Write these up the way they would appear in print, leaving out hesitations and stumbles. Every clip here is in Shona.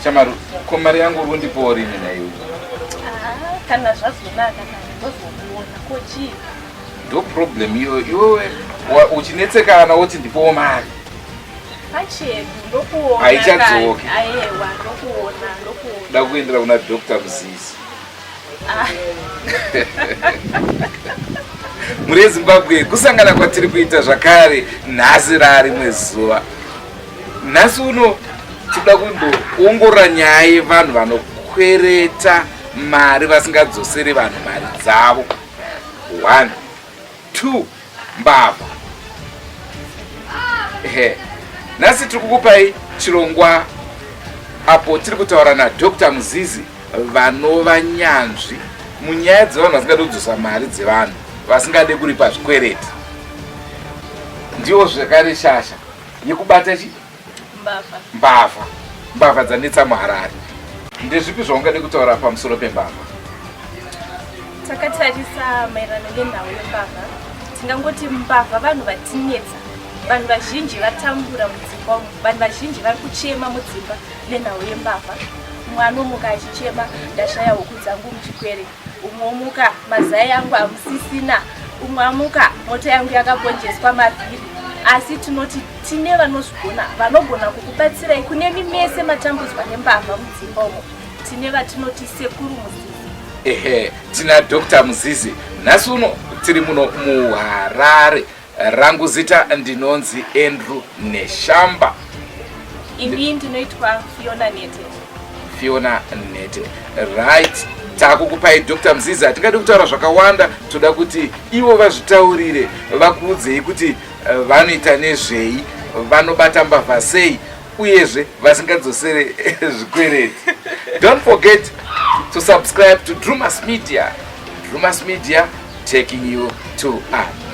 Chamaru, ko mari yangu uri kundipawo rini nhaiwe? Ah, kana zvazonaka kana ndozokuona ko chii? Ndo problem iyoyo iwewe uchinetsekana woti ndipowo mari. Pachedu ndokuona. Haichadzoki. Ayewa ndokuona ndokuona. Da kuendera kuna Dr. Mzizi. Ah. Mhuri yeZimbabwe kusangana kwatiri kuita zvakare nhasi raarimwe zuva. Nhasi uno tinoda kumboongorora nyaya yevanhu vanokwereta mari vasingadzoseri vanhu mari dzavo. One, two, mbavha. Ehe. Nhasi tiri kukupai chirongwa apo tiri kutaura naDr Muzizi vanova nyanzvi munyaya dzevanhu vasingade kudzosa mari dzevanhu vasingade kuripa zvikwereti. Ndiwo zvekare shasha yekubata chi mbavha mbavha mbavha dzanetsa muharare ndezvipi zvaungade kutaura pamusoro pembavha takatarisa maererano nenhau yembavha tingangoti mbavha vanhu vatinetsa vanhu vazhinji vatambura mudzimba umu vanhu vazhinji vari kuchema mudzimba nenhau yembavha mumwe anomuka achichema ndashaya huku dzangu muchikwere umwe omuka mazai angu hamusisina umwe amuka mota yangu yakaponjeswa mavhiri asi tinoti tine vanozvigona vanogona kukubatsirai kunemi mese matambudzwa nembavha mudzimba umo tine vatinoti sekuru muzizi ehe tina dr muzizi nhasi uno tiri muno muharare Rangu zita ndinonzi Andrew Neshamba. Ini ndinoitwa Fiona Nete. Fiona Nete. Right. Takukupai Dr. Mzizi hatingadi kutaura zvakawanda toda kuti ivo vazvitaurire vakuudzei kuti eh, vanoita nezvei vanobata mbavha sei uyezve vasingadzosere zvikwereti don't forget to subscribe to Drumas Media. Drumas Media taking you to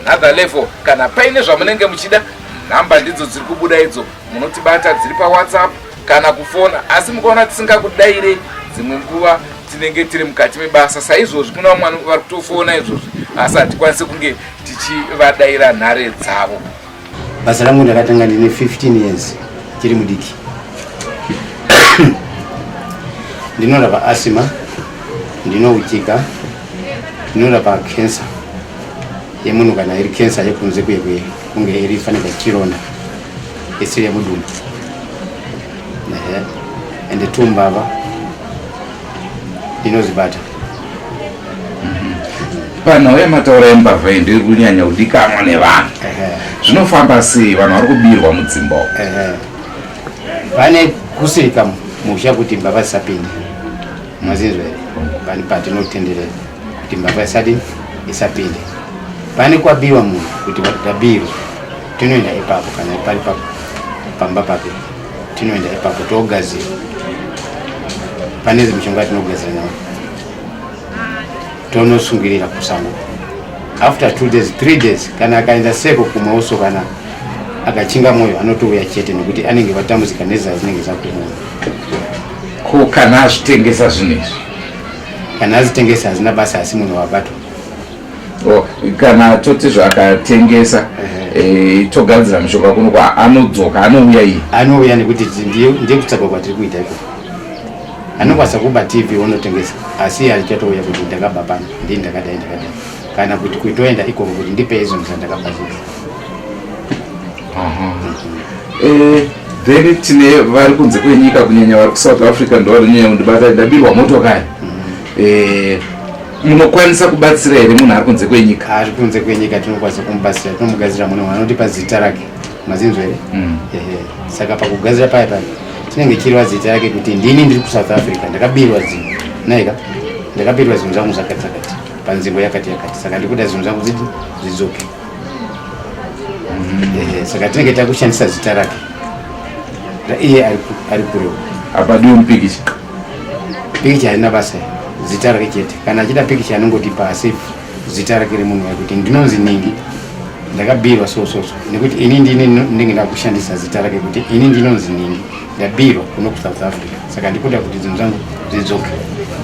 another level kana paine zvamunenge muchida nhamba ndidzo dziri kubuda idzo munotibata dziri pawhatsapp kana kufona asi mukaona tisingakudairei dzimwe nguva tinenge tiri mukati mebasa saizvozvi kuna vamwe vari kutofona izvozvi asi hatikwanisi kunge tichivadaira nhare dzavo Basa rangu ndakatanga ndine 15 years chiri mudiki. Ndinorapa asthma, ndinouchika, ndinorapa cancer yemunhu kana iri cancer yekunze kuye kuye kunge iri fanika chironda isiri yemudumbu. Ehe. Ende tumbava ndinozvibata panhau yamataura yembavha iyi ndiri kunyanya kudikanwa nevanhu zvinofamba sei vanhu vari kubirwa mudzimba umu pane kusirika musha kuti mbavha dzisapinde mazinzwa here pane patinotenderera kuti mbavha isadi isapinde pane kwabiwa munhu kuti ndabirwa tinoenda ipapo kana pari pamba pake tinoenda ipapo togadzira pane mishonga yatinogadzira nayo tonosungirira kusango after two days three days kana akaenda seko kumwe uso kana akachinga mwoyo anotouya chete nekuti anenge vatambudzika nezaa dzinenge zakumuna ko kana azvitengesa zvinhu izvi kana azvitengesa hazina basa asi munhu wabatwa Oh, kana toti zvakatengesa eh, togadzira mishonga kuno kwa anodzoka anouya iye anouya nekuti ndiye kutsvagwa kwatiri kuita iko anokwanisa kuba tv onotengesa asi iye achatouya kuti ndakaba pano ndii ndakadai ndakadai kana kuti kuitoenda ikoko kuti ndipe izvo zvandakaba zvizi eh, then tine vari kunze kwenyika kunyanya vari kusouth africa ndovari nyanya kundibata ndabirwa motokari mm. eh, Munokwanisa kubatsira here munhu ari kunze kwenyika? Ari kunze kwenyika tinokwanisa kumubatsira, tinomugadzira munhu anotipa zita rake. Mazinzwa here? Mm. Ehe. Saka pakugadzira paya paya tinenge chireva zita rake kuti ndini ndiri kuSouth Africa ndakabirwa zvinhu. Naika? Ndakabirwa zvinhu zvangu zvakati zvakati panzvimbo yakati yakati. Saka ndikuda zvinhu zvangu ziti zvidzoke. Mm. Ehe, saka tinenge takushandisa zita rake. Iye ari kure. Hapadiwe mupikicha. Pikicha harina basa, zita rake chete. Kana achida pikicha anongotipa asi zita rake remunhu waye kuti ndinonzi ningi ndakabirwa so so so nekuti ini ndini ndinenge ndakushandisa zita rake kuti ini ndinonzi ningi ndabirwa kuno kusouth africa saka ndikuda kuti zvinhu zvangu zvidzoke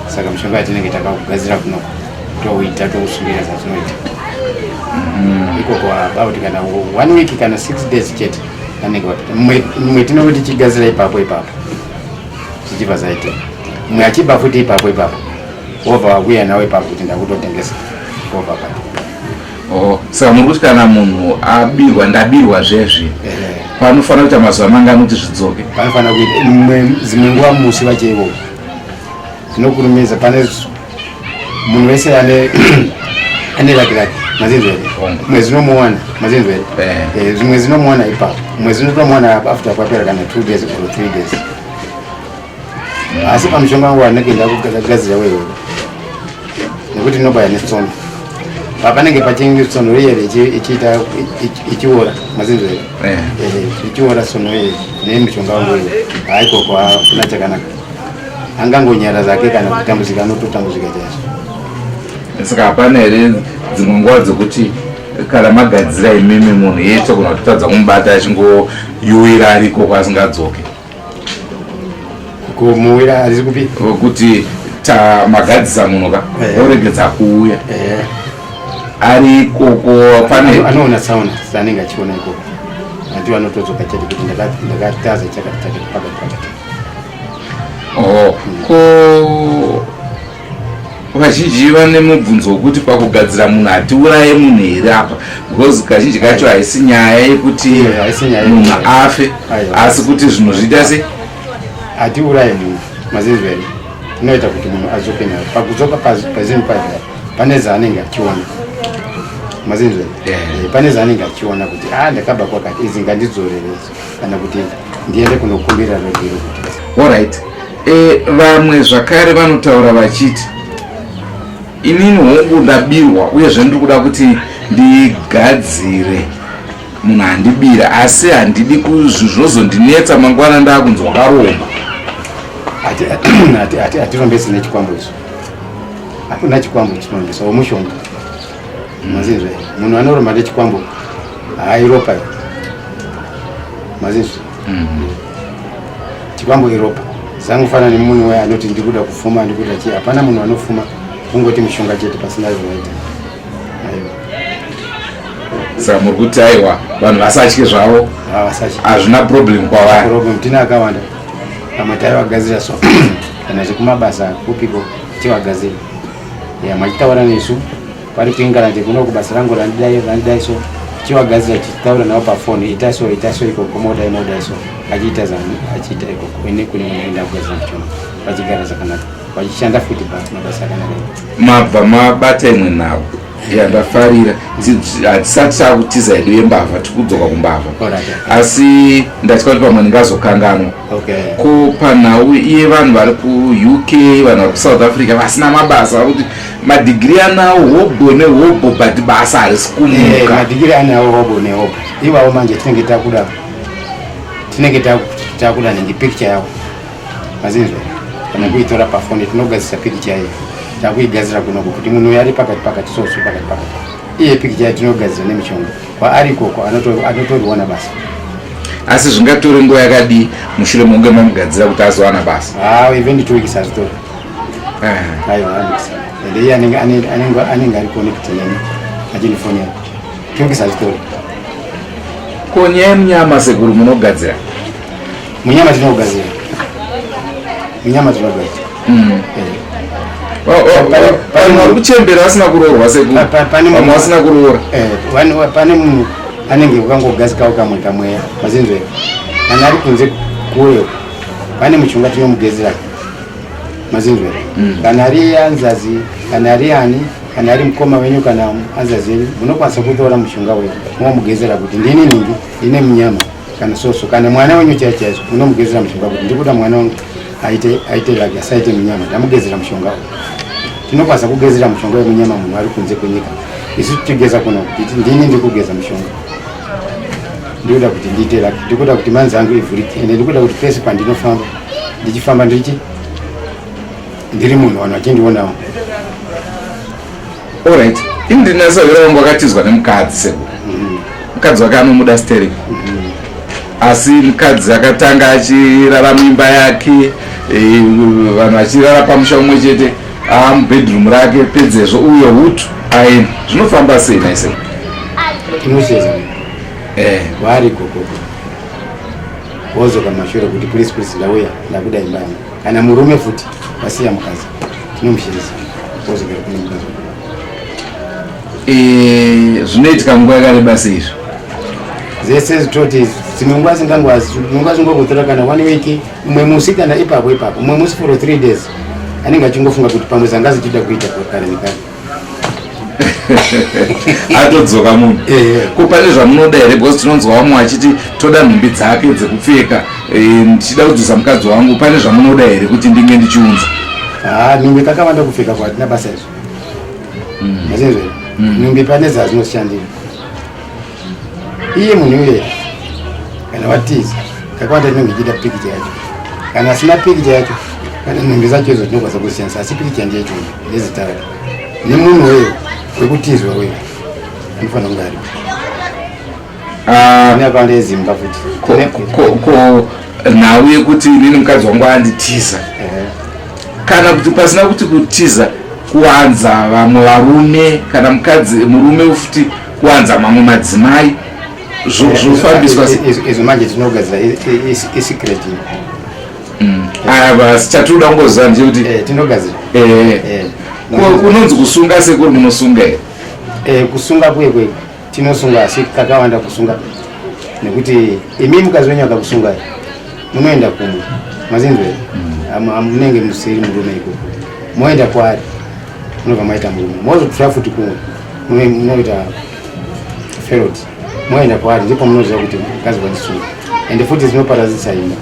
saka mishonga yatinenge takakugadzira kunoko touita tousungira zvatinoita mm-hmm. ikoko about kana one week kana six days chete anenge wapita mumwe tinenge tichigadzira ipapo ipapo. Zvichibva zvaita mumwe achiba futi ipapo ipapo, wobva wakuya nawo ipapo kuti ndakutotengesa, wobva pati. Oh, saka muri kuti kana munhu abirwa, ndabirwa zvezvi, panofanira kuita mazuva mangani kuti zvidzoke? Panofanira kuita dzimwe nguva musi vacho ivovo zvinokurumidza. Pane munhu wese ane laki lake, mazinzwa here? Mwedzi unomuwana, mazinzwa here? Zvimwe zinomuwana ipapo, mwedzi unotomuwana after kwapera kana 2 days or 3 days. Asi pamushonga wangu wanenge ndakugadzira wewe, nekuti inobaya netsono, papanenge pachinge tsono riye ichiita ichiora, mazinzwa here? Ichiora tsono iye nemishonga wangu iwe, haikoko hakuna chakanaka, angangonyara zake kana kutambudzika, anototambudzika chaizvo. Saka hapana here dzimwe nguva dzekuti kana magadzira imimi munhu iye togona kutotadza kumubata, achingoyuwira ariko kwasingadzoke? Kumuwira arisi kupi? Kuti tamagadzisa munhu ka, oregedza kuuya ari ikoko, pane Anoona tsaona dzaanenge achiona ikoko, ati anotodzoka chete kuti ndakataza chakati chakati pakati pakati. Oh, ko vazhinji vane mubvunzo wekuti pakugadzira munhu hatiuraye munhu here apa? Because kazhinji kacho haisi nyaya yekuti Iyo, haisi nyaya munhu afe, Aiwa. asi kuti zvinhu zviita se Hatiuraye munhu, mazinzwa here? Tinoita kuti munhu adzoke nayo. Pakudzoka pazinhu pazvo pane zaanenge achiona, mazinzwa here? Pane zaanenge achiona kuti a ndakabva kwakati, idzi ngandidzorere idzi, kana kuti ndiende kunokumbira regero kuti Alright. Vamwe zvakare vanotaura vachiti, inini hongu ndabirwa, uyezve ndiri kuda kuti ndigadzire munhu andibira, asi handidi zvozondinetsa mangwana ndaakunzi wakaromba. Hatirombesi nechikwambo izvo, hakuna chikwambo chinombesa womushonga, mazinzwa here? Munhu anoromba nechikwambo haairopa iro, mazinzwa? Chikwambo iropa. Zangofanana nemunhu uya anoti ndikuda kufuma, ndikuda chii. Hapana munhu anofuma kungoti mushonga chete pasina zvawaita, aiwa. Saka muri kuti aiwa, vanhu vasatye zvavo? Havasachi. Hazvina problem kwavari? Problem tina akawanda, vamwe taivagadzira so kana zvekumabasa kupiko tichivagadzira ya machitaura nesu vari kuEngland kuno, kubasa rangu randidai randidai, so tichivagadzira tichitaura navo pafoni, ita so, ita so ikoko, modai modai so, achiita zani achiita ikoko ine kune unoenda kugadzira mushonga, vachigara zvakanaka, vachishanda futi mabasa akanaka. Mabva mabata imwe nhau yandafarira. Hatisati takutiza hedu yembavha, tikudzoka kumbavha, asi ndatya kuti pamwe ndingazokanganwa. Ko panhau iye vanhu vari kuUK, vanhu vari kuSouth Africa vasina mabasa, vari kuti madhigiri anawo hobho nehobho, but basa harisi kumuka? Madhigiri anawo hobo nehobo ivavo manje tinenge takuda nhingi picture yavo, mazinzwa? Kana kuitora pafoni, tinogadzisa picture iyo, takuigadzira kunoko kuti munhu uyu ari pakati pakati, soso pakati pakati, iye picture yayo tinogadzira nemishonga, kwaari ikoko anotoriona basa. Asi zvingatore nguva yakadii mushure mekunge mamugadzira kuti azowana basa? Ha, even 2 weeks hazvitori. Aiwa, ende iye anenge ari connect neni achindifonera, 2 weeks hazvitori. Ko nyaya yemunyama, sekuru, munogadzira? Munyama tinogadzira, munyama tinogadzira. Vanhu vari kuchembera vasina kuroorwa, sekuru? Pane Vamwe vasina kuroora. Pane munhu anenge ukangogadzikawo kamwe kamweya, mazinzwa? Kana ari kunze kure, pane mushonga tinomugezera, mazinzwa? Kana ari anzazi, kana ari ani, kana ari mukoma wenyu kana anzazi yenyu, munokwanisa kutora mushonga wenyu momugezera kuti ndini ningi ndine munyama kana soso, kana mwana wenyu chaicho chaizvo munomugezera mushonga kuti ndikuda mwana wangu aite laki, asaite munyama, ndamugezera mushonga uyu. Tinokwanisa kugezera mushonga wemunyama munhu ari kunze kwenyika, isu tichigeza kuno kuti ndini ndiri kugeza mushonga, ndikuda kuti ndiite laki, ndikuda kuti manzi angu ivhurike, ende ndikuda kuti pese pandinofamba ndichifamba ndichi ndiri munhu, vanhu vachindionawo. Alright, ini ndinasavira wangu akatizwa nemukadzi, sekuru. Mukadzi wake anomuda stereki, asi mukadzi akatanga achirara muimba yake, vanhu vachirara pamusha umwe chete, amubedroom rake, pedzezvo uyo hutu aenda. Zvinofamba sei nhai, sekuru? Tinocheza vari ikokoko, wozoka mashure kuti please, please, ndauya, ndakuda imba yangu. Kana murume futi wasiya mukadzi, tinomushandisa wozogara kune mukadzi. Zvinoitika nguva yakareba sei izvo? Zvese toti dzimwe nguva dzinganguva nguva zvingogotora kana one week, umwe musi kana ipapo ipapo, umwe musi for 3 days anenge achingofunga kuti pamwe zanga zichida kuita kare nekare. Atodzoka munhu. Eh. Ko pane zvamunoda here? Because tinonzwa vamwe vachiti toda nhumbi dzake dzekupfeka, ndichida kudzosa mukadzi wangu. Pane zvamunoda here kuti ndinge ndichiunza? Ha, nhumbi kakawanda kupfeka kwatina basa izvo. Mazvinzwa? Nhumbi pane zvadzinoshandira iye munhu iye kana watiza. Kakawanda tinenge ichiita pikicha yacho. Kana asina pikicha yacho, kana nhumbi zacho idzo tinokwanisa kuzishandisa, asi pikicha ndiye chunhu nezita rake nemunhu weyo wekutizwa weyo anofanira kunge aripo. Ah, ine akawanda ezimba futi. Ko nhau yekuti inini mukadzi wangu anditiza, kana kuti pasina kuti kutiza, kuwanza vamwe varume, kana mukadzi murume futi kuwanza mamwe madzimai, zvofambiswa sei? Izvo manje tinogadzira isecret. Aya basi, chatinoda kungoziva ndechekuti Tinogadzira. Kunonzi kusunga, sekuri munosunga here? Kusunga kuye kwe tinosunga, asi kakawanda kusunga nekuti imi mukadzi wenyu akakusungai munoenda kumwe, mazinzwe, munenge musiri murume ikoko. Moenda kwaari, munobva maita murume, mozotora futi kumwe, munoita ferot, moenda kwaari, ndipo munoziva kuti mukadzi wandisunga. Ende futi zvinoparadzisa imba,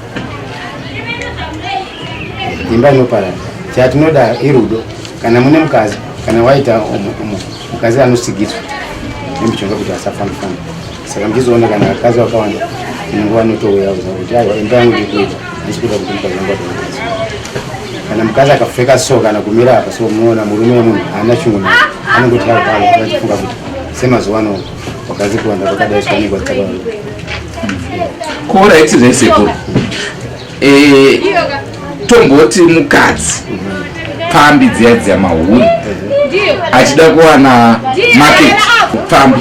imba inoparara. Chatinoda irudo. Kana mune mukadzi, kana waita mukadzi anosigidzwa nemishonga kuti asafamba famba. Saka muchizoona kana vakadzi vakawanda, nguva anotouya kuziva kuti aiwa, imba yangu ndiri kuita, handisi kuda kuti mukadzi wangu atove mukadzi. Kana mukadzi akapfeka so, kana kumira apa so, munoona murume wemunhu haana shungu naye, anongoti palo achifunga kuti semazuva ano vakadzi kuwanda kwakadai swanenge vachitsvaka. Ko right resekuru, tomboti mukadzi pfambi dziya dziya, mahuri, achida kuwana market, pfambi,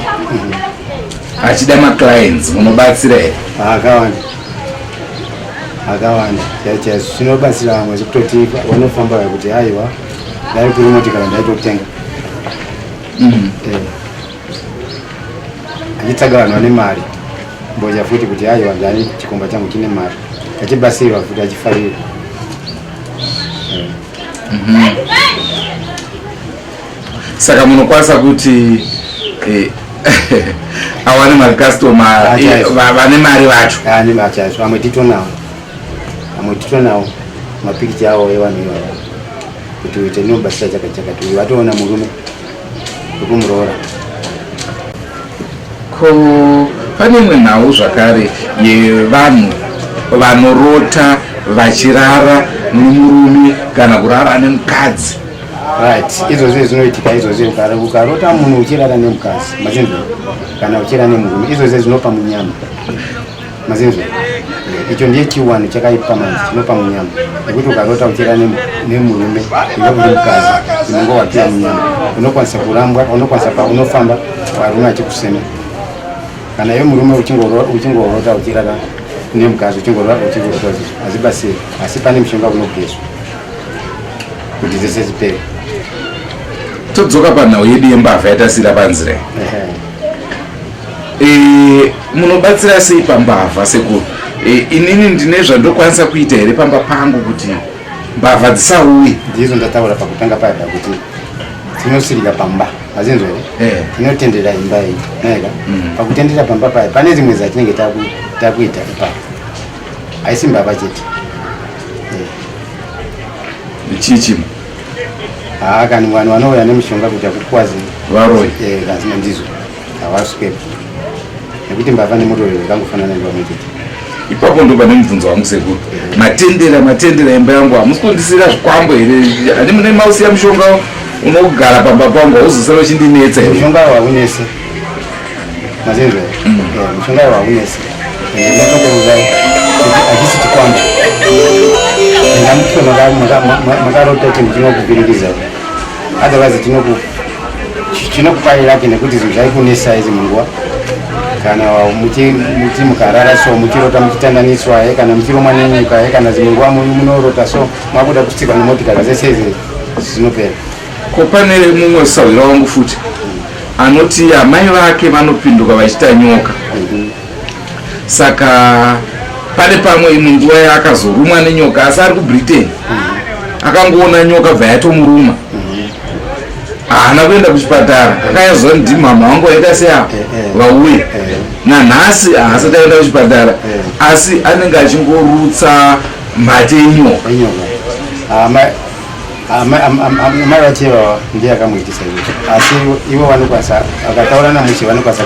achida maclients, munobatsira here? Akawanda, akawanda chaizvo. Zvinobatsira vamwe zvekutoti vanofamba kuti aiwa, dai kuri motikari ndaitotenga. Achitsaga vanhu vane mari mboja futi kuti aiwa, ndani chikomba changu chine mari, achibatsirwa futi, achifarira. Saka munokwanisa kuti awane macustomer Chaizvo. Vane mari vacho? Chaizvo. Amwe titonawo, amwe titonawo mapikicha awo evanhu ivava kuti uite inobatsira chakati chakati, uyu atoona murume wekumuroora. Ko pane imwe nhau zvakare yevanhu vanorota vachirara nomurume kana kurara nemukadzi. Right, izvozvo zvinoitika izvozvo. Ukarota munhu uchirara nemukadzi, mazinzwa, kana uchirara nemurume, izvozvo zvinopa munyama, mazinzwa. Icho ndiye chiwano chakaipa manje chinopa munyama, nekuti ukarota uchirara nemurume iwe uri mukadzi, unonge wapiwa munyama, unokwanisa kurambwa, unokwanisa paunofamba varume achikusema. Kana iwe murume uchingorota uchirara nemukadzi, uchingorota uchingorota, hazvibatsiri. Asi pane mushonga unogezwa kuti dzese dzipere. Todzoka panhau yedu yembavha yatasira panzira. Munobatsira sei pambavha, sekuru? Inini ndine zvandokwanisa kuita here pamba pangu kuti mbavha dzisauye? Ndizvo ndataura pakutanga paya pakuti tinosirika pamba, mazinzwa here? Tinotendera imba iyi naika. Pakutendera pamba paya pane dzimwe dzatinenge takuita ipapo, haisi mbavha chete. Chii chimwe? Haa, kani vanhu vanouya nemishonga kuti akukwazi. Varoyi. Kazina ndizvo havaswepo nekuti mbavha nemutoriro zvakangofanana ndivamwe chete. Ipapo ndo pane mubvunzo wangu, sekuru. Matendera, matendera imba yangu, hamusi kundisira zvikwambo here? Handi mune mausiya mushonga unogara pamba pangu, hauzosara uchindinetsa here? Mushonga haunesi, mazinzwa? Mushonga haunesi. Ndinotokuudzai kuti hachisi chikwambo. Ndingamuti makarota chinhu chinokuvhiringidza, otherwise chinokupai lucky nekuti zvinhu zvaikunesa izvi munguva. Kana muchi mukarara so muchirota muchitandaniswa he kana muchiromwa nenyoka he kana dzimwe nguva munorota so makuda kutsikwa nemotikari dzese idzi dzinopera. Ko pane mumwe sahwira wangu futi anoti amai vake vanopinduka vachiita nyoka. Saka pane pamwe imwe nguva yaakazorumwa nenyoka asi ari kuBritain. Akangoona nyoka bva yatomuruma. Haana kuenda kuchipatara. Akayazwa ndimhamha vangu vaita seava vauya. Nanhasi haasati aenda kuchipatara asi anenge achingorutsa mhate yenyoka. Amai vache vava ndiye akamuitisa izvozvo, asi ivo vanokwanisa akataura namushe vanokwanisa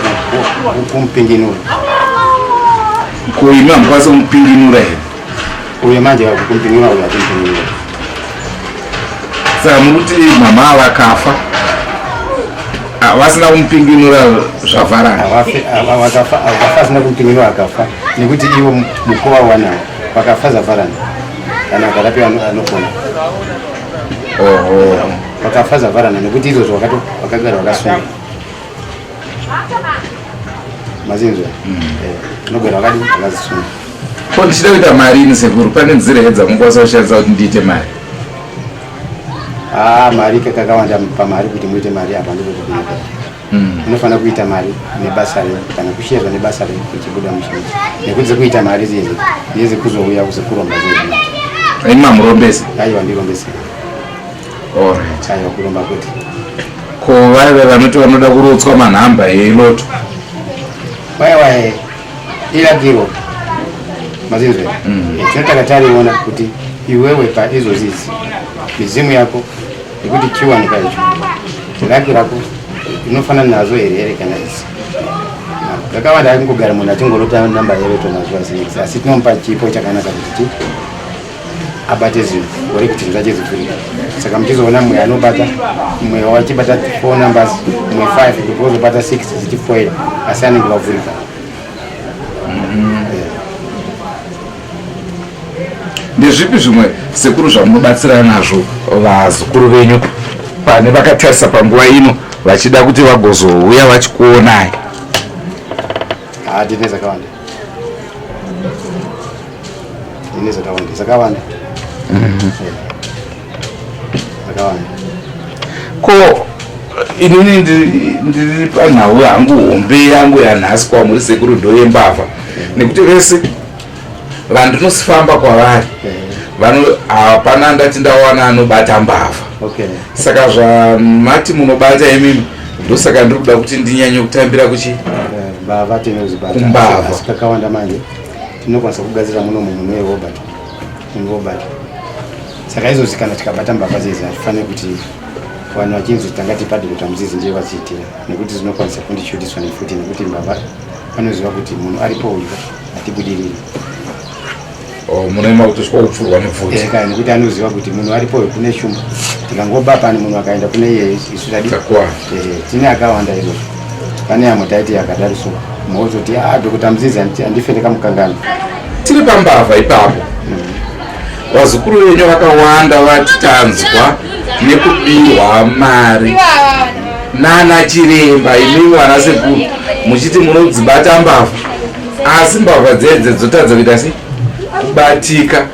kumupinginura. Ko imi hamukwanisi kumupinginura here? Uyo manje kumupinginura uyo akumupinginura. Saka muri kuti mama vakafa vasina kumupinginura zvavharana? Vakafa asina kumupinginura akafa nekuti ivo mukova wanawo vakafa zvavharana. Kana akarapiwa anopona. Oho. Vakafa zvavharana nekuti izvozvo vakagara vakasunga. Mazinzwa? Unogara vakadi vakazisunga. Ko ndichida kuita mari ini sekuru, pane nzira here dzamukwanisa kushandisa kuti ndiite mari? Mari kakawanda pamari kuti muite mari apa ndipo kupinda. Unofanira kuita mari nebasa renyu kana kushezva nebasa renyu kuchibuda mushinji. Nekuti dzekuita mari dzidzi ndedzekuzouya kuzokuromba dzidzi. Imi mamurombesi? Aiwa, ndirombesi. Alright. Aiwa, kuromba kuti. Ko vaive vanoti vanoda kurotswa manhamba eloto? Vaiwa iragiro. Mazinzwe? Tinotanga tariona kuti iwewe pa izvozvi idzi midzimu yako nekuti chiwanika icho raki rako inofanana nazvo here here kana idzi. Kakawanda akingogara munhu achingorota namba yeloto mazuva ese, asi tinomupa chipo chakanaka kuti abate zvinhu ore kuti zvinhu zvacho zvivhurike. Saka muchizoona mumwe anobata mumwe wachibata 4 numbers, mumwe 5, kuti wozobata 6 dzichifoira, asi anenge vavhurika. Ndezvipi zvimwe sekuru zvamunobatsira nazvo vazukuru venyu pane vakatarisa panguva ino vachida kuti vagozouya vachikuonai? Tine zvakawanda. Tine zvakawanda, zvakawanda. Zvakawanda. Ko inini ndiri panhau yangu hombe yangu yanhasi kwamuri sekuru ndoyembavha, nekuti vese vandinosifamba kwavari hapana ndati ndawana anobata mbavha. Saka zvamati munobata imimi, ndosaka ndiri kuda kuti ndinyanye kutambira kuchi Mbavha tinozibata. Kumbavha. Asi kakawanda manje tinokwanisa kugadzira muno munhu wewobata. Munhu wobata. Saka izvozvi kana tikabata mbavha dzidzi hatifaniri kuti vanhu vachinzi tanga tipadhi kuti amuzizi ndiye vachiitira, nekuti zvinokwanisa kundishutiswa nefuti, nekuti mbavha vanoziva kuti munhu aripo uyu hatibudiriri. Oh, munoima kutosvika kupfurwa nepfuti. Eka, nekuti anoziva kuti munhu aripo uyu kune shumba, tikangoba pani munhu akaenda kune iye isu tadi Takuwana. Tine akawanda izvozvo. Pane amwe taiti akadaro so mozoti Dr. Muzizi handife ndakamukangana. Tiri pambavha ipapo. Vazukuru venyu vakawanda vati tanzwa nekubirwa mari nana chiremba, imimi vana sekuru muchiti munodzibata mbavha, asi mbavha dzedze dzotadza kuita sei kubatika,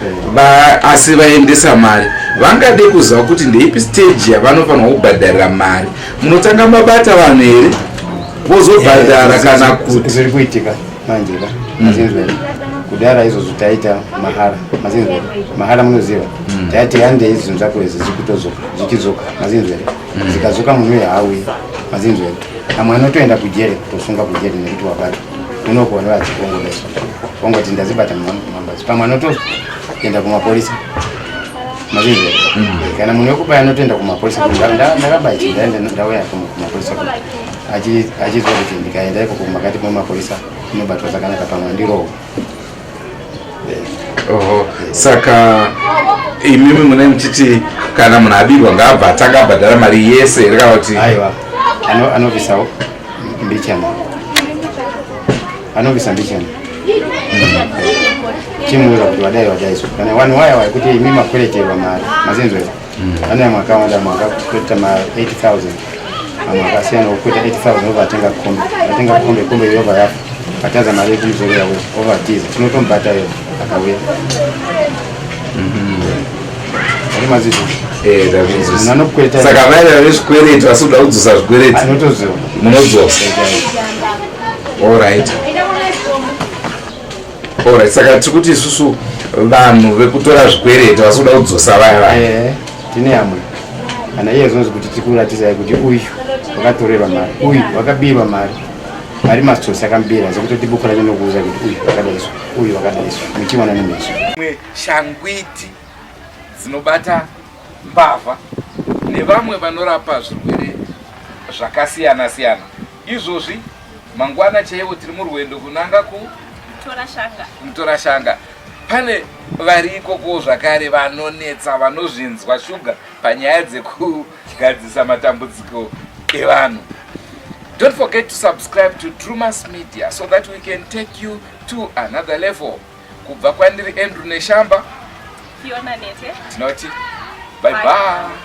asi vaendesa mari. Vangade kuziva kuti ndeipi stage yavanofanirwa kubhadharira mari. Munotanga mabata vanhu here vozobhadhara kana kuti Zviri kuitika manje ka mazinzwa here? Kudara izvozvo taita mahara, mazinzwa here? Mahara munoziva, taiti handei zvinhu zvako izvi zvikutodzoka zvichidzoka, mazinzwa here? Zikadzoka munhu uyo haauyi, mazinzwa here? Amwe anotoenda kujere kutosunga kujere nekuti wabatwa unokuona vachikongoreswa ongoti ndazibata mumambazi, pamwe anotoenda kumapolisa, mazinzwa here? Kana munhu wekubaya anotoenda kumapolisa kuti ndakabaya ichi, ndaenda ndauya kumapolisa kuti achizwa kuti ndikaenda ikoko makati memapolisa inobatwa zvakanaka, pamwe ndirohwa. Oho, saka imimi mune muchiti kana munhu abirwa ngaabva atanga abhadhara mari yese here kana kuti? Aiwa, anobvisawo mbichana, anobvisa mbichana, chimuudza kuti wadai wadai so kana vanhu waya waya kuti imi makwereterwa mari, mazinzwa here? Pane amwe akawanda, amwe akakwereta ma 80,000. Vamwe vakasiyana vokuita 8000 vobva vatenga kombi, vatenga kombi, kombi yobva yafa, vatadza mari yekumuzorera ovatiza. Tinotomubata yo akauya. Ari mazizo. Eh, ndazvinzwisisa. Munhu anokweta. Saka vaireva vezvikwereti vasi kuda kudzosa zvikwereti. Anotoziva. Munodzosa. All right. Alright, saka tiri kuti isusu vanhu vekutora zvikwereti vasi kuda kudzosa vaya vaya. Eh, tine amwe kana iye zvonzi kuti tikuratidzai kuti uyu wakatorerwa mari, uyu wakabirwa mari, mari matsotsi akamubira, zvekutoti buku racho nokuuza kuti uyu wakadaiswa, uyu wakadaiswa, muchiona nemeso. Mwe shangwiti dzinobata mbavha nevamwe vanorapa zvirwere zvakasiyana siyana. Izvozvi mangwana chaiwo tiri murwendo kunanga ku Mutorashanga. Mutorashanga. Pane vari ikoko zvakare vanonetsa vanozvinzwa shuga panyaya dzekugadzisa matambudziko evanhu. Don't forget to subscribe to Trumas Media so that we can take you to another level. Kubva kwandiri Andrew Neshamba, Fiona Nete. Tinoti bye bye.